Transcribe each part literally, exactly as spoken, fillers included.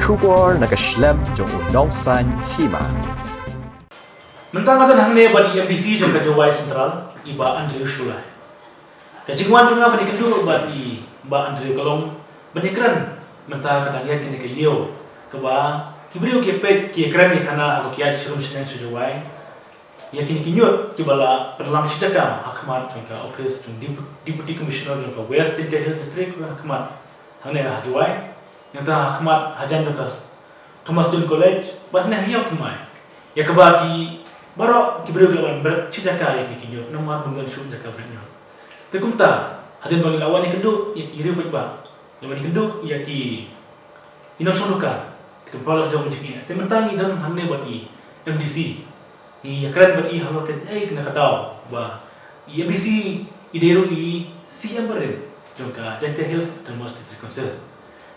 Khubor na ka shlem jong u nongsan hima. Mynta nga don hangne bad i M D C jong ka Jowai Central, i Bah Andrew Shullai. Ka jingwan jong nga ban ïakynduh bad i Bah Andrew ka long ban ïakren mynta ka dang ïaid kane ka ïew kaba ki briew ki peit ki ïakren ïakhana ha ka ïaid sha rum sha neng sha Jowai. Ïa kine ki ñiut kiba la pynlang shi jaka ha khmat jong ka office jong Dep-, Deputy Commissioner jong ka West Jaintia Hills District, ha khmat hangne ha Jowai. Nangta ha khmat hajan jong ka Thomas Stone College, bad hangne ha ïew thymmai. Ïa kaba ki baroh ki briew ki la wan bret shi jaka ïa kine ki ñiut, namar ba ym don shuh jaka bret ñiut. Te kumta, hadien ba ngi la wan ïakynduh ïa ki riew paidbah, la wan ïakynduh ïa ki, ki nongshong dukan, te kumba la jong jingeh. Te mynta ngi don hangne bad i M D C. Ngi ïakren bad i halor kaei kane ka daw ba i M D C i dei ruh i C M barim jong ka Jaintia Hills Autonomous District Council.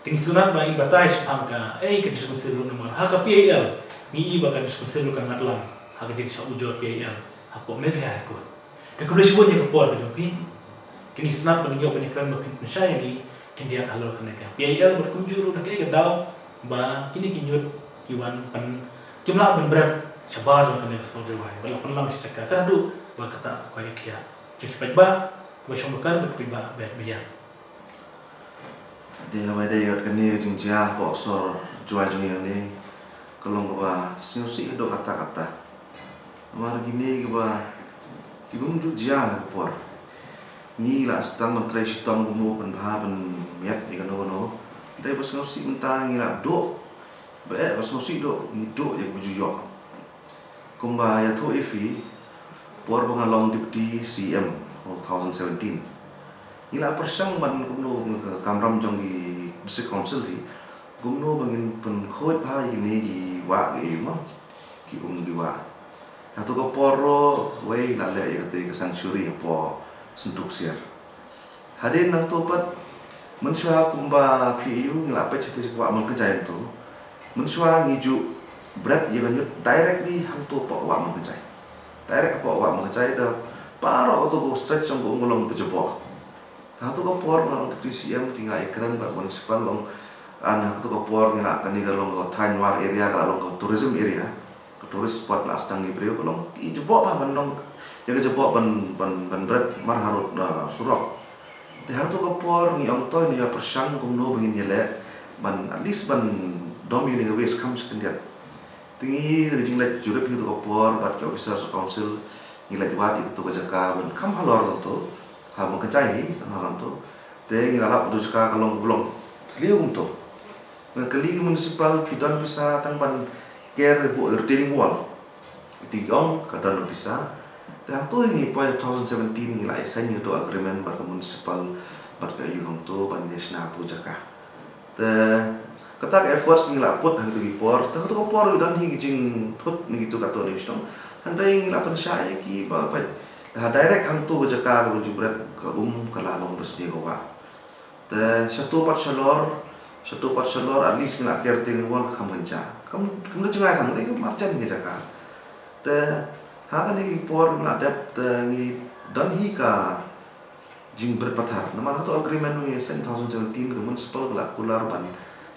Te ngi sngewtynnat ba in batai shaphang kaei ka District Council ruh namar ha ka P I L ngi i ba ka District Council ruh ka ngat lang ha ka jingshah ujor P I L hapoh Meghalaya High Court. Te khublei shibun ïa ka por ka jong phi. Te ngi sngewtynnat ba ngi ïoh ban ïakren ba phin pynshai ïa ngi khyndiat halor kane ka P I L bad kumjuh ruh na kaei ka daw ba kine ki ñiut ki wan pyn, kim lah ban bret shabar jong kane ka sor Jowai ba la pynlang shi jaka, ka naduh ba kata ka ïa khiah jong ki paidbah ba shong dukan bad ki paidbah ba ïaid ba ïeng. Dei haba dei ïa kane ka jingjia hapoh sor Jowai jong ngi hangne ka long kaba sngewsih haduh katta katta. Namar kine kiba, ki bym ju jia ha ka por. Ngi la sdang ban trei shitom kumno ban bha ban miat ïa kano kano. Dei ba sngewsih mynta ngi la duh, ba eh ba sngewsih duh ngi duh ïa kaba ju ïoh. Kumba ïathuh ïa phi, por ba nga long Deputy C M two thousand seventeen, ngi la pyrshang ban kumno ka kamram jong ki District Council hi, kumno ba ngin pynkhuid bha ïa kine ki wah ki aïu mo, ki um ki wah. Hato ka por ruh wei la leh ïa kata ka sanctuary hapoh Syntuksiar. Hadien nangto pat, mynshuwa kumba phi aïu ngi la peit sha te ka wah Mawkynjai hangto. Mynshuwa ngi ju bret ïa ka ñiut directly hangto hapoh wah Mawkynjai. Direct hapoh wah Mawkynjai te baroh kato ka stretch jong ka um ka long ba jaboh. Hato ka por nga long Deputy C M te nga ïakren bad municipal long, ah, hato ka por ngi la kane ka long ka Thaiñ War area ka la long ka tourism area. Ka tourist spot la sdang ki briew ka long i jaboh bha ban long, ïa ka jaboh ban, ban, ban bret mar harud, ah, surok. Te hato ka por ngi ong to ngi ïa pyrshang kumno ba ngin ïaleh ban at least ban dom ïa kane ka waste kham shi khyndiat. Te ngi da ka jingleit jurip hato ka por bad ki officers of council ngi leit wad ïa kato ka jaka ban kham halor kumto. Ha Mawkynjai hi, sa halor kumto. Te ngi la lap kato jaka ka long, ka long thliew kumto. Nga kylli ka municipal phi don pisa tang ban ker buh retaining wall. Te ki ong ka don pisa. Te hangto hi ngi poi two thousand seventeen ngi la sign ïa kato agreement bad ka municipal bad ka aïu hangto ban ïa shna kato jaka. Te kata ka efforts ngi la put ha kito ki por. Te kito ki por ngi don hi ki jingthut ngi kito kato ngi shnong. Hynrei ngi la pynshai ïa ki ba peit ha direct hangto ka jaka kaba ju bret ka um ka la long ba sniew ka wah. Te shato pat shalor, shato pat shalor at least ngi la ker retaining wall kham kynja. Kam, kam da jngai tang dei ka marjan ka jaka. Te ha kane ki por ngi la dep te ngi don hi ka jingbret pathar. Namar hato agreement ngi sign two thousand seventeen ka municipal ka la kular ban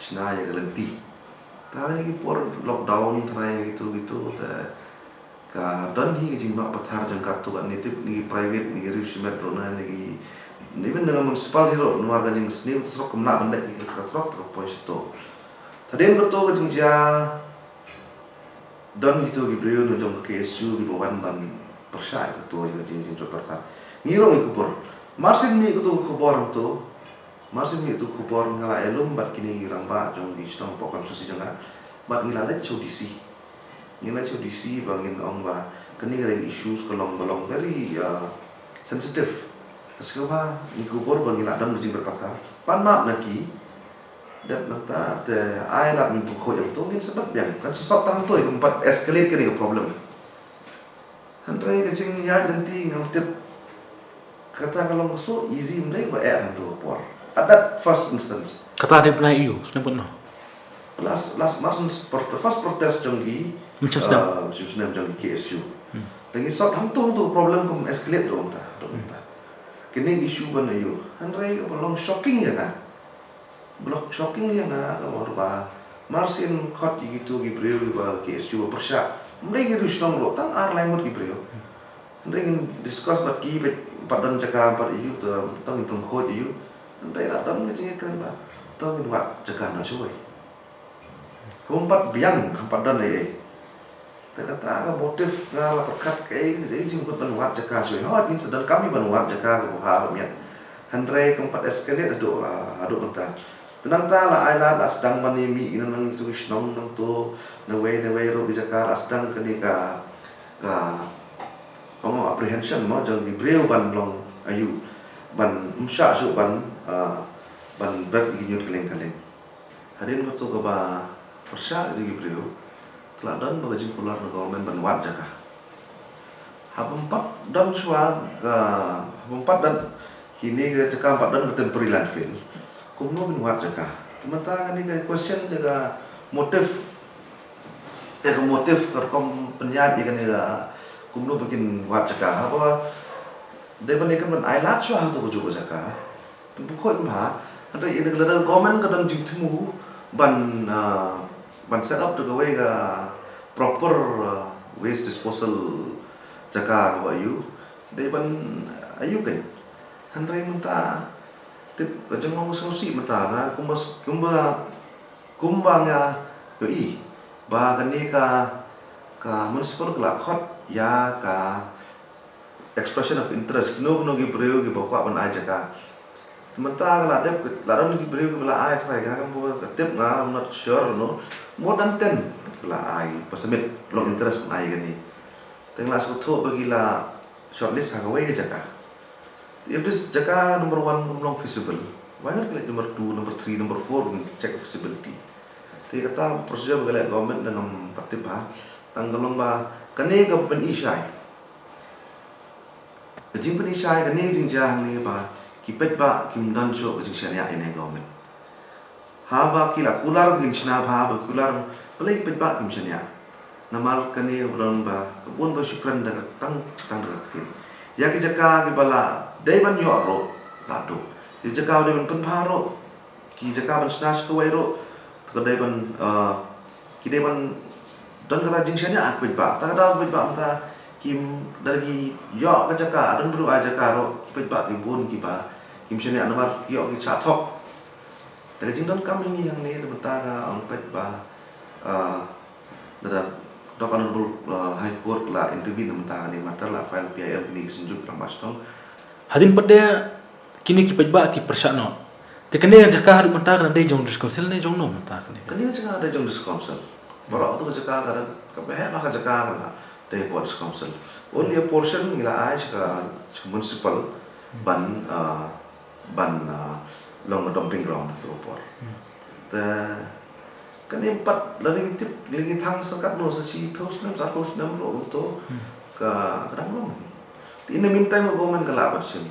shna ïa ka lynti. Te ha kane ki por lockdown tharai kito kito te ka don hi ka jingnoh pathar jong kato ka native ne ki private ne ki riew shimet ruh na ne ki, even na ka municipal hi ruh namar ka jingsniew ka surok kam lah ban leit ïa ka surok te ka poi shato. Hadien kato ka jingjia don kito ki briew na jong ka K S U kiba wan ban pyrshah ïa kato ïa ka jing, jingjia pathar. Ngi ruh ngi khubor. Mar shen mih kato ka khubor hangto. Mar shen mih kato ka khubor nga la ïalum bad kine ki rangbah jong ki shnong hapoh constituency jong nga. Bad ngi la leit sha u D C. Ngi la leit sha u D C ba ngin ong ba kane ka dei ka issues ka long ba long very, uh, sensitive. Ka sngewbha ngi khubor ba ngi la don ka jingbret pathar. Pan map na ki. Dep nangta te ai lap ngin pynkhuid ïa kato ngin sa bat biang. Kan sa sot tang to ïa ka ban escalate kane ka problem. Hynrei ka jingïaid lynti ngam tip kata ka long ka so easy ym dei ba eh hangto ka por. At that first instance. Kata dei pynai ïu snem pynno. Last, last, last, the first protest jong ki, mynshem snem, uh, mynshem snem jong ki K S U. Hmm. Te ngi sot hangto hangto ka problem kam escalate ruh mynta, ruh mynta. Kine ki issue ban ïu. Hynrei ka ba long shocking ïa nga. Ba long shocking ïa nga ka long ba Mar sien khot ïa kitu ki briew ba ki K S U ba pyrshah. Ym dei ki riew shnong ruh, tang ar lai ngut ki briew. Hynrei ngin discuss bad ki, bad pat don jaka, bad ïa u te tang ngin pynkhot ïa u. Hynrei la don ka jingkren ba tang ngin wad jaka na shawei. Haba ym pat biang, ym pat don ei ei. Te kata ka motive nga la pyrkhat kaei, kaei jingmut ban wad jaka shawei. Hooid, ngin sa donkam ïa ban wad jaka kaba bha ba miat. Hynrei kam pat escalate haduh, ah, haduh mynta. Te nangta la ai lad, la sdang ban ïa mih ïa nang tu ki shnong nangtu, na wei na wei ruh ki jaka la sdang kane ka, ka, ong apprehension mo jong ki briew ban long ayu, ban ym shah shuh ban, ah, ban bret ïa ki ñiut kylleng kylleng. Hadien kato kaba pyrshah ïa ki briew, te la don ba ka jingkular na government ban wad jaka. Haba ym pat don shuwa ka, haba ym pat don kine ki jaka, ym pat don ka temporary landfill, kumno ban wad jaka? Te mynta kane ka question jaka motive, eh, ka motive ka rukom pynïaid ïa kane ka kumno ba kin wad jaka. Haba dei ban ïa kan ban ai lad shuwa ha kato kajuh ka jaka. Pynpukhoit bha, hynrei ïa ka lada government ka don jingthmu ban, ah, ban set up da kawei ka proper, ah, waste disposal jaka kaba ayu. Dei ban ayu kein. Hynrei mynta tip ka jinglong sngewsih mynta nga kumba, kumba, kumba nga ïohi ba kane ka, ka municipal ka la khot ïa ka expression of interest, kino kino ki briew kiba kwah ban ai jaka. Te mynta ka la dep, la don ki briew kiba la ai trai ka, kumba ka tip nga, I'm not sure, no. More than ten kiba la ai, ba submit long interest ban ai kane. Te nga la sngewthuh ba ki la shortlist ha kawei ka jaka. If this jaka number one kam long feasible, why not ki leit number two, number three, number four, ban check feasibility? Te kata procedure ba ka leh government da ngam pat tip bha, tang ka long ba kane ka pynishai. Ka jingpynishai kane ka jingjia hangne ba ki paidbah kim don shuh ka jingshaniah ïa kane ka government. Haba ki la kular ba kin shna bha, ba kular, balei ki paidbah kim shaniah? Namar kane ka don ba ka bun ba shu kren da ka tang, tang da ka ktien. Ïa ki jaka kiba la dei ban ïoh ruh la duh. Ki jaka dei ban pynbha ruh, ki jaka ban shna sha kawei ruh, te ka dei ban, eh, ki dei ban don kata jingshaniah ha ki paidbah. Ta ka daw ki paidbah mynta kim, lada ki ïoh ka jaka, don briew ai jaka ruh, ki paidbah ki bun kiba kim shaniah namar ki ïoh ki shah thok. Te ka jingdonkam ïa ngi hangne te mynta nga ong peit ba, ah, lada Dohkha Honorable, ah, High Court la intervene mynta kane matter, la file P I L kine ki Synjuk Rangbah Shnong. Hadien pat de kine ki paidbah ki pyrshah noh. Te kane ka jaka haduh mynta ka dei jong District Council ne jong no mynta kane? Kane ka jaka dei jong District Council. Baroh tu ka jaka ka dei, kaba heh ba ka jaka ka dei hapoh District Council. Only a portion ngi la ai sha ka, sha ka municipal ban, ah, ban, ah, long ka dumping ground ha kato ka por. Hmm. Te kane pat lada ngi tip, lada ngi thang sa katno, sa shiphew snem, sa arphew snem ruh, to Hmm. ka, ka dang long hi. Te in the meantime ka government ka lah ban shim.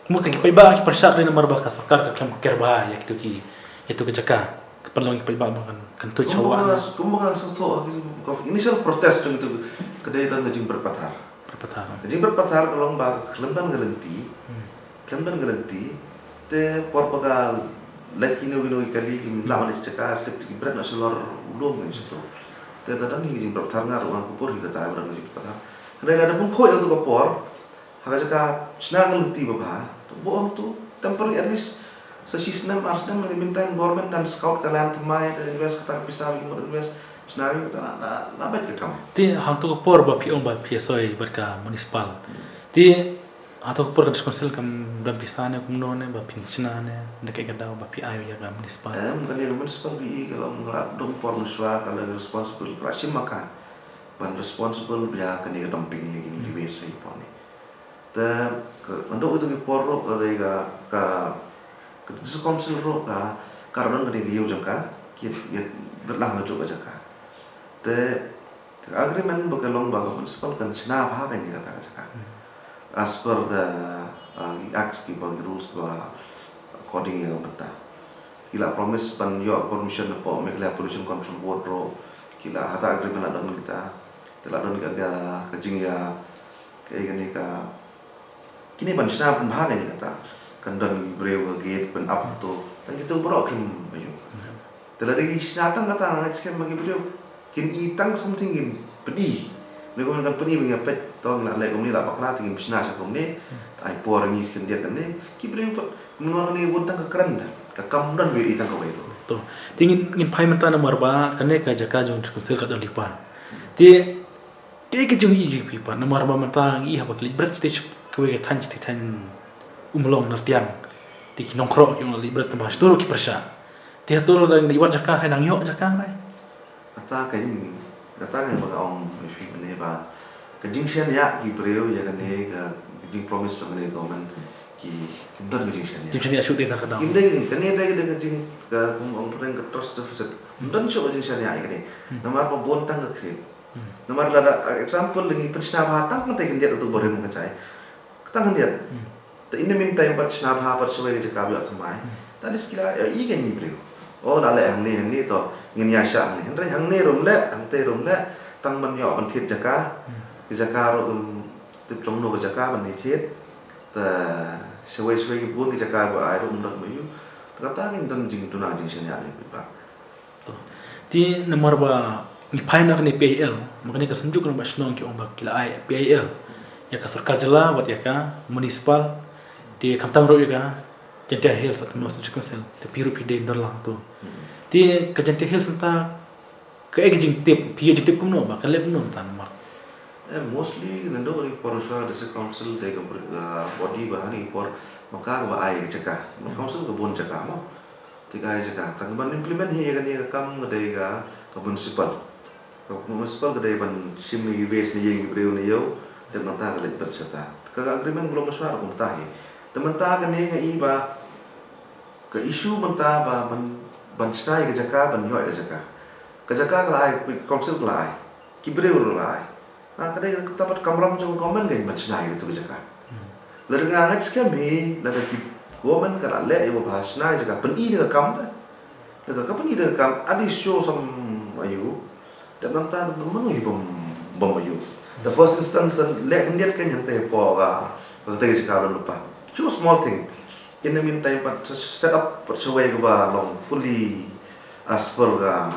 Kumno ki paidbah ki pyrshah kane namar ba ka sorkar ka khlem ker bha ïa kito ki, ïa kito ki jaka. Ka pynlong ki paidbah ba kan, kan tuid Kumba shawa. nga, kumba nga sngewthuh ha ki, ka initial protest jong kito ka dei don ka jingbret pathar. Bret pathar. Ka jingbret pathar ka long ba khlem don ka lynti. Hmm. Khlem don ka lynti. Te por ba ka leit kino kino ki kali ki lah ban leit jaka, step te ki bret noh shalor u lum kan shuh. Te ka don hi ka jingbret pathar, nga ruh nga kyrpad hi kata ba don ka jingbret pathar. Hynrei lada pynkhot ïa kato ka por ha ka jaka shna ka lynti ba bha, to buh hangto temporary, at least sa shi snem, ar snem, in the meantime government kan scout ka land thymmai, te invest kata ka pisa ba ki mut invest, shna ïa kata la, la, la beit ka kam. Te hangto ka por ba phi ong ba phi soi bad ka municipal. Hmm. Te hangto ka por ka District Council kam don pisa ne kumno ne ba phin shna ne, da kaei ka daw ba phi ai ïa ka municipal? Em, kane ka municipal B E ka long ka la don por mynshuwa, ka la responsible, ka la shim ma ka ban responsible ïa kane ka dumping ïa kine ki waste ha i pone. Te ka, naduh kito ki por ruh ka dei ka, ka, ka District Council ruh ka, ka don kane ka ïew jong ka, ki, ïa, bret lang ha kajuh ka jaka. Te ka agreement ba ka long ba ka municipal kan shna bha kane kata ka jaka. Hmm. As per the, uh, ki acts kiba, ki rules kiba according ïa ka bynta. Ki la promise ban ïoh permission hapoh Meghalaya Pollution Control Board ruh. Ki la, hata agreement la don kita. Te la don ka, ka, ka jingïa, kaei kane ka, kine ban shna pynbha kane kata. Kan don briew ka gate ban ap to. Tang kito baroh kim ba ïoh. Te lada ki shna tang kata, nga ngeit skhem ba ki briew kin i tang something, kin pyni. Ne kumne kan pyni ba ngi peit, to ngi la leh kumne, la bakla, te ngin shna sha kumne. Te ai por ngi shu khyndiat kane. Ki briew pat, kumno kane, bun tang ka kren da. Ka kam don ba i tang kawei ruh. To. Te ngin, ngin phai mynta namar ba kane ka jaka jong District Council ka don lypa. Te kaei ka jingïohi jong phi pat, namar ba mynta ngi i haba ki leit bret stage kawei ka thaiñ, stage thaiñ Umlong Nartiang. Te ki nongkhroh ki ong leit bret, tangba shuh ruh ki pyrshah. Te hato lada ngi wan jaka hynrei nang ïoh jaka hynrei. Kata ka jing, kata ka ba ka ong ïa phi mynne ba ka jingshaniah ki briew ïa kane ka, ka jingpromise jong kane ka government ki, kim don ka jingshaniah. Jingshaniah shuh dei ta ka dang. Kim dei kane, te ka dei ka jing, ka kum ong pyrshah ka trust deficit. Kim don shuh ka jingshaniah ïa kane. Hmm. Namar ba bun tang ka khlieh. Hmm. Namar lada, uh, example, ngi pynshna bha tang kata khyndiat, uto ba rim ka jai. Tang khyndiat. Hmm. Te in the meantime pat shna bha pat shawei ka jaka ba ïoh thymmai. Hmm. Te at least ki la ïohi kein ki briew. O, la leh hangne hangne, to ngin ïa shah hangne. Hynrei hangne ruh ym leh, hangtei ruh ym leh, tang ban ïoh ban thied jaka. Hmm. Ka jaka ruh, um, tip jong no ka jaka ban thied. Te shawei shawei ki bun ki jaka ba ai ruh ym don ma ïoh. Te kata ngin don jingduna jingshaniah lem pat. To. Te namar ba ngi phai na kane P I L, ma kane ka synjuk rangbah shnong ki ong ba ki la ai P I L ïa ka sorkar jylla bad ïa ka municipal, te khamtam ruh ïa ka Jaintia Hills Autonomous District Council, te phi ruh phi dei don lang to. Te ka Jaintia Hills mynta kaei ka jingtip, phi ïoh jingtip kumno ba ka leh kumno mynta namar. Eh, mostly naduh ki por shuwa District Council dei ka bri-, ka body ba ha kine ki por ma ka ba ai ka jaka. Council ka bun jaka mo. Te ka ai jaka, tang ban implement hi ïa kane ka kam ka dei ka, ka municipal. Ka municipal ka dei ban shim ïa ki waste na ïing ki briew na ïew, te mynta ka leit bret shata. Ka, ka agreement ka long ba shuwa kumta hi. Te mynta kane nga i ba ka issue mynta ba ban, ban shna ïa ka jaka, ban ïoh ïa ka jaka. Ka jaka ka la ai, council ka la ai. Ki briew ruh la ai. Ha, ka dei kata pat ka kamram jong government kein ban shna ïa katu ka jaka. Hmm. Lada nga ngeit skhem hi, lada ki government ka la leh ïa ba shna ïa ka jaka, pyni da ka kam te. Lada ka pyni da ka kam, at least show some aïu. Te nangta te mano hi bym, bym aïu. The first instance, leh khyndiat kein hangta hapoh ka, kata ka jaka ba lypa. Show small thing. In the meantime pat set up pat shawei kaba long fully as per ka,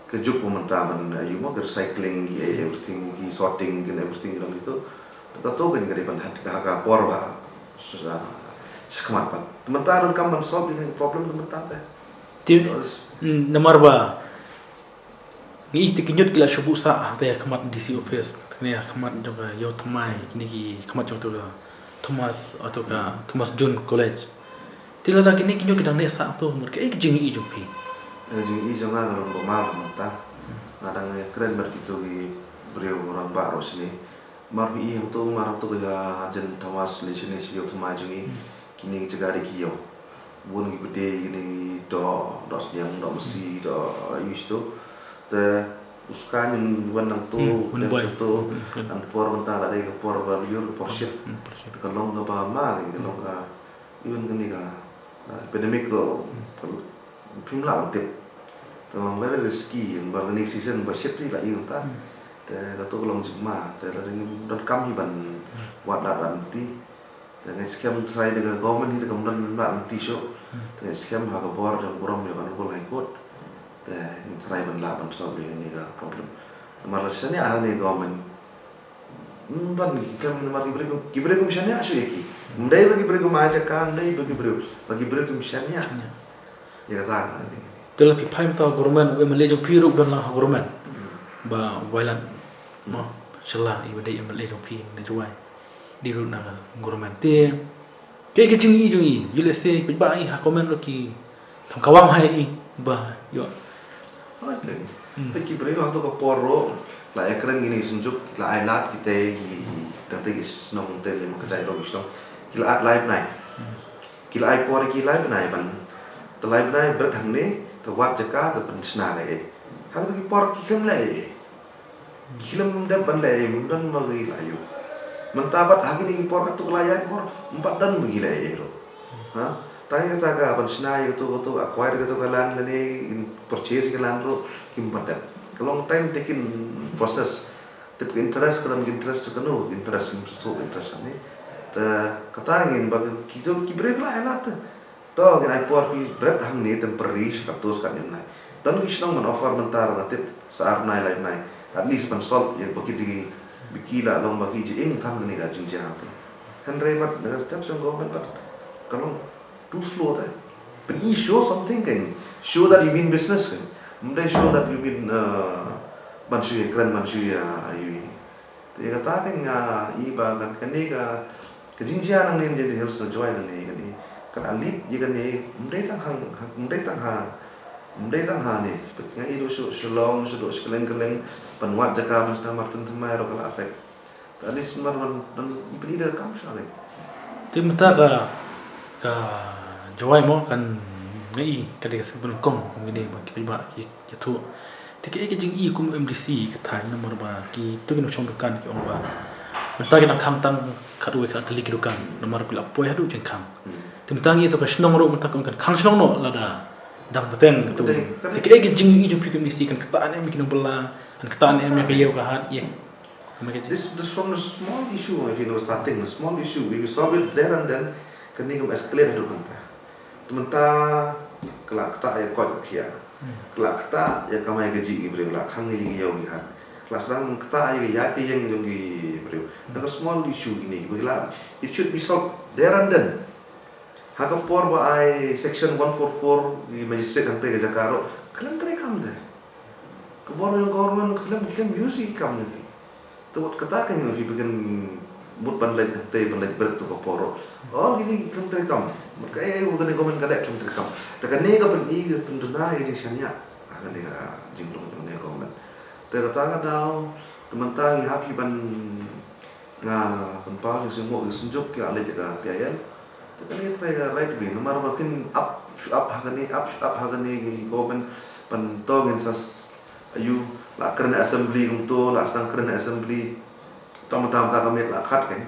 ka juk ba mynta ban, uh, ïoh mo, ka recycling, ki, eh, everything, ki sorting, ki everything ki long kito. Te kato kein ka dei ban ha ka, ha ka por ba sha, shakhmat pat. Te mynta ruh kam ban solve ïa ka problem te mynta te. Te, mm, namar ba ngi i te ki ñiut ki la shu buh sah hangta ha khmat D C office, te kane ha khmat jong ka ïew thymmai, kine ki khmat jong ka Thomas, ato ka Thomas Jones College. Te lada kine ki ñiut ki dang neh sah to, mut kaei ka jingïohi jong phi? Eh, jingïohi jong nga ka long ba ma ba mynta nga dang ïakren bad kito ki briew rangbah ruh shane. Mar phi i hangto, mar hangto ka ïa jan Thomas ne shane shi ïew thymmai jong ngi. Hmm. Kine ki jaka dei ki ïew. Bun kiba dei kine ki doh, doh sniang, doh masi, doh aïu shito. Te u Skaiñ un wan nangto, hmm, un wan shito. Hmm, hmm. Nang por mynta la dei ka por ba lyiur, ka por shit. Hmm, por shit. Te ka long kaba ma, ka long ka, even kane ka, ah, pandemic ruh, hmm, ka, phim lah ban tip. Te long very risky, namar kane ka season ba shit ri la ïoh ta. Hmm. Te kato ka long jingma, te la dei ngim donkam hi ban, hmm, wad lad ban ti. Te nga skhem trai da ka government hi te kam don lah ban ti shuh. Hmm. Te nga skhem ha ka bor jong burom jong ka Honorable High Court. Te ngin trai ban lah ban solve ïa kane ka problem. Namar la shaniah ha kane ka government. Hmm, ban ki khlem namar ki briew, ki briew kim shaniah shuh ïa ki. Ym dei ba ki briew kim ai jaka, ym dei ba ki briew, ba ki briew kim shaniah. Ïa. Ïa kata ka dei. Te la phi phai mynta ha government, u M L A jong phi ruh u don lang ha government. Hmm. Bah Wailadmiki Shylla, i ba dei M L A jong phi na Jowai. Dei ruh na ka government. Te kaei ka jingïohi jong i, ïoh lehse paidbah i ha comment ruh ki kham kawang ha i ba ïoh. Okay. Hmm. Te ki briew hangto ka por ruh la ïakren kine ki synjuk, la ai lad kitei ki, ki, tang te ki shnong te lem ka jait ruh ki shnong. Ki la ai lai bnai. Hmm. Ki la ai por ki lai bnai ban, te lai bnai bret hangne, te wad jaka, te pynshna kaei. Hangto ki por ki khlem leh ei. Ki khlem dep ban leh ei, ym don ma ki la ïoh. Mynta pat ha kine ki por katto la ïaid por, ym pat don ma ki leh ei ruh. Ha? Tang ïa kata ka ban shna ïa kato, kato, acquire kato ka land lane purchase ka land ruh, kim pat dep. Ka long time taking process. Tip ka interest, ka don ka interest, ka no interest, im sngewthuh ka interest ne. Te kata ngin ba ki, ki briew ki la ai lad te. To ngin ai por phi bret hangne temporary sha katto sha katne bnai. Don ki shnong ban offer mynta ruh nga tip sa ar bnai lai bnai. At least ban solve ïa ba ki dei ba ki la long ba ki jingim tang kane ka jingjia te. Hynrei bad na ka step jong government bad ka long too slow te. Pyni show something kan. Show that you mean business kan. Ym dei show that you mean, uh, ban shu ïakren ban shu ïa, uh, ïa Te kata kan nga i ba kan kane ka ka jingjia nangne Jaintia Hills na Jowai nangne kane ka la leit ïa kane ym dei tang hang ym dei tang ha ym dei tang ha ne. Nga i ruh shu Shillong shu dei shu kylleng kylleng ban wad jaka ban sna Martin Thymmai ruh ka la affect. Te at least mar ban ban i pynï da ka kam shu ha kane. Te mynta ka ka Jowai mo kan nga i ka dei ka sep ban kong kum kine ba ki ba ki ïathuh. Te kaei ka jingïohi kum M D C ka thaiñ namar ba kito ki nongshong dukan ki ong ba mynta ki dang khang tang khatwei khatlai tylli ki dukan namar ki la poi haduh jingkhang. Te mynta ngi to ka shnong ruh mynta ka ong kan khang shnong noh lada dang bteng to. Te kaei ka jingïohi jong phi kum M D C kan ktah ne em ki nongbylla kan ktah ne em ïa ka ïew ka hat ïa. Kumne ka jing. This this from the small issue, if you know starting a small issue, we will solve it there and then. Kane kam escalate haduh mynta. Mynta ka la ktah ïa koit ka khia. Ka la ktah ïa kamai kajih ki briew, ka la khang ïa ki ïew ki hat. Ka la sdang ktah ïa ka ïaid ka ïeng jong ki briew. Na ka small issue kine ki ba ki la, it should be solved there and then. Ha ka por ba ai section one four four ki magistrate hangtei ka jaka ruh khlem treikam te. Ka bor jong government khlem khlem use ïa ki kam jong ki. Te wat kata ka jong phi ba kin mut ban leit hangtei ban leit bret to ka por. Ol kine khlem treikam. Mut kaei ba kane government ka leh khlem treikam. Te kane ka pyni ka pynduna ïa ka jingshaniah. Ha kane ka jinglong jong kane ka government. Te kata ka daw te mynta ngi hap hi ban nga pynpaw jong sngewbha u Synjuk ki la leit ka P I L. Te kane trai ka right way namar ba phin ap shu ap ha kane ap shu ap ha kane ki government pan to ngin sa s- ayu la kren assembly kumto la sdang kren assembly. Tam tam ta ka met la khat kan.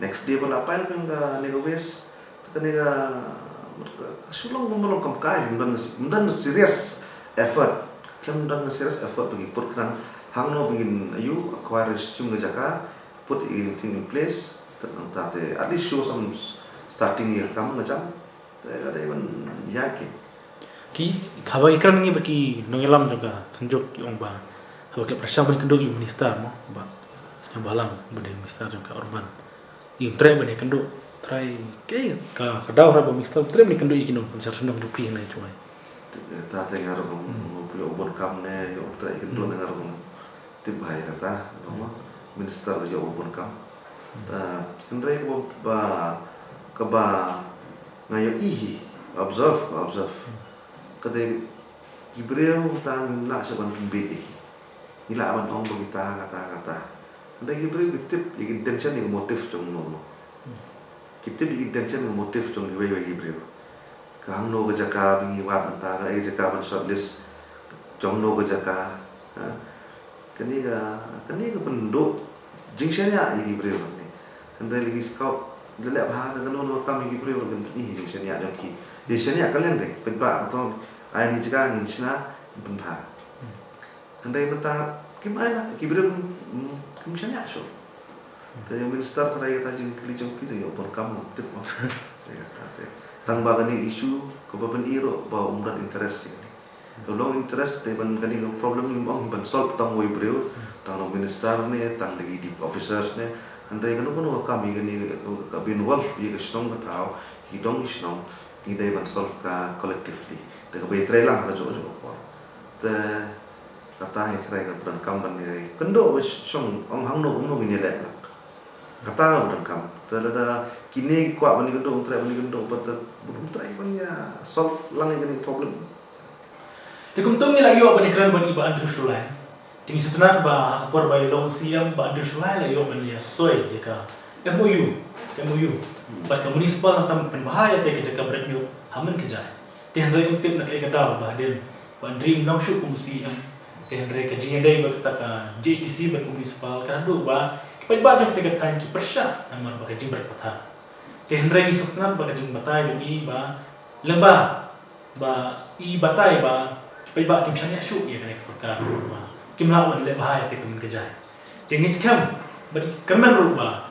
Next day ba la pile pyn ka ne ka waste. Te kane ka shu long ba long kam kai ym don ym don serious effort. Khlem don serious effort ba ki put khnang hangno ba ngin ayu acquire shim ka jaka. Put everything in place, te nangta te at least show some s- starting ïa ka kam nga jam. Te ka dei ban ïaid ki. Ki haba ki kren ngi ba ki nongïalam jong ka Synjuk ki ong ba haba ki la pyrshang ban kynduh ïa u minister mo ba Sniawbhalang ba dei minister jong ka urban. Ym treh ban ïakynduh trai ke ka ka daw haba minister ym treh ban ïakynduh ïa ki nongshong shnong jong phi ne Jowai. Te ta te nga ruh ngam ïoh bun kam ne ïoh treh ïakynduh ne nga ruh ngam tip bha ïa kata, ba ma minister ka ïoh bun kam. Ta hynrei kaba ba kaba nga ïohi observe observe. Ka dei ki briew ta ngim lah shuh ban pynbeit ïa ki. Ngi lah ban ong ba kita kata kata. Hynrei ki briew ki tip ïa ki intention ïa ki motive jong no no. Ki tip ïa ki intention ïa ki motive jong kiwei wei ki briew. Ka hangno ka jaka ba ngi wad mynta ka jaka ban shortlist jong no ka jaka. Kane ka kane ka pynduh jingshaniah ïa ki briew ne. Hynrei lei scout lei leh bha ka kano no kam ïa ki briew kan pyni jingshaniah jong ki. Jingshaniah ka leng dei pynbha to ai ni jaka ngin shna pynbha. Hynrei mynta kim ai na ki briew kim shaniah shuh. Te ïa minister trai kata jingkylli jong phi te ïa pun kam tip ma. Te kata te tang ba kane issue kaba pyn iro ba um don interest ïa kane. Ka long interest te ban kane ka problem ngim ong hi ban solve tang wei briew tang long minister ne tang da ki deep officers ne. Hynrei kano kano ka kam ïa kane ka bin wolf ïa ka shnong ka thaw ki dong ki shnong ngi dei ban solve ka collectively. Te ka bai trei lang ha ka jong jong ka por. Te kata hi trai ka pran kam ban ïa kynduh ba shong ong hangno kumno ngin ïa leh lang. Kata ka pran kam. Te lada kine ki kwah ban ïa kynduh um trai ban ïa kynduh ba te um trai ban ïa solve lang ïa kane problem. Te kumta ngi la ïoh ban ïa kren ban ïa Bah Andrew Shullai. Te ngi sngewtynnat ba ha ka por ba ïa long C M Bah Andrew Shullai la ïoh ban ïa soi ïa ka M O U, ka M O U. Bad ka municipal nangta pynbha ïa te ka jaka bret ñiuh ha Mynkyjai. Te hynrei ym tip na kaei ka daw ba hadien ba Andrew ym long shuh kum u C M. Te hynrei ka jingïadei bad kata ka G H D C bad ka municipal ka haduh ba ki paidbah jong kata ka thaiñ ki pyrshah namar ba ka jingbret pathar. Te hynrei ngi sngewtynnat ba ka jingbatai jong i ba lyngba ba i batai ba ki paidbah kim shaniah shuh ïa kane ka sorkar ba kim lah ban leh bha ïa te ka Mynkyjai. Te ngi skhem ba i kyrmen ruh ba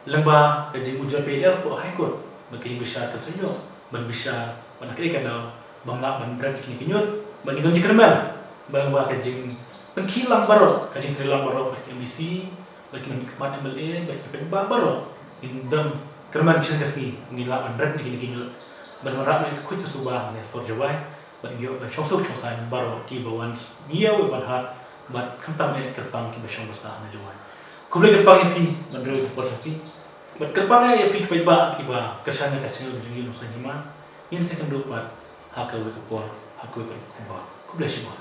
lyngba ka jingujor P I L hapoh High Court ba ka jingbishar kan sa ïoh. ban bishar, ban ha kaei ka daw ba ngin lah ban bret ïa kine ki ñiut, ban ïa ka jingkyrmen, ban ïa ka jingpynkhih lang baroh, ka jingtrei lang baroh bad ki M D C, bad ki nongmihkhmat M L A, bad ki paidbah baroh. Ngin don kyrmen shisien ka sngi, ngin lah ban bret ïa kine ki ñiut, ban wanrah noh ïa ka khuid ka suba ha ne sor Jowai, bad ïoh ban shongsuk shongsaiñ baroh kiba wan ngi ïa u ban hat, bad khamtam ïa ki kyrpang kiba shong ba sah ha ne Jowai. Khublei kyrpang ïa phi, ban roi ka por sha phi. Bad kyrpang ïa phi ki paidbah kiba kyrshan ïa ka channel Jingim Nongsan Hima. Ngin sa ïakynduh pat ha kawei ka por, ha kawei pat ka khubor. Khublei shibun.